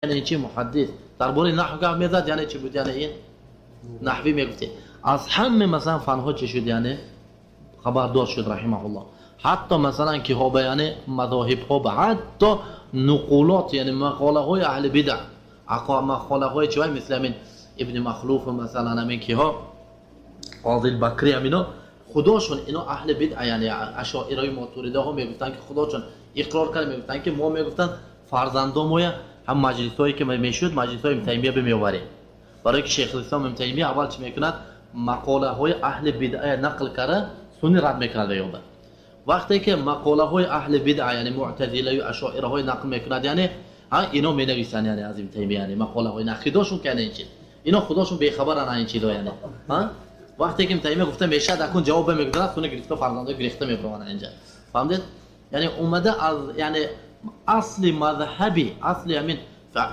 Яъне чи муҳаддис дар бораи наҳв гап мезад, яъне чи буд, яъне ин наҳвӣ мегуфтем. Аз ҳама масалан фанҳо чӣ шуд, яъне хабардор шуд раҳимаҳуллоҳ. Ҳатто масалан киҳо ба яъне мазоҳибҳо ба ҳатто нуқулот, яъне мақолаҳои аҳли бидъа, мақолаҳои чи вай мисли ҳамин Ибни Махлуф масалан ҳамин киҳо, Қозил Бакри ҳамино худошон ино аҳли бидъа, яъне ашоираи мотуридаҳо мегуфтанд ки худошон иқрор карда мегуфтанд ки мо мегуфтанд фарзандомоя ҳам маҷлисҳое ки мешуд маҷлисҳои Ибни Таймия бимеоварем. Барои ки Шейхулислом Ибни Таймия аввал чӣ мекунад? Мақолаҳои аҳли бидъа нақл карда сунни рад мекунад ёда. Вақте ки мақолаҳои аҳли бидъа, яъне муътазилаю ашоираҳои нақл мекунад, яъне ино менависанд, яъне аз Ибни Таймия, яъне мақолаҳои нақидошон ки яъне ин чиз. Ино худошон бехабаранд ин чизо, яъне. Вақте ки Ибни Таймия гуфта мешавад, акун ҷавоб мегузарад, сунни гирифта фарзандои гирифта мебарованд инҷа. Фаҳмидед? Яъне омада аз, яъне асли мазҳаби, асли ҳамин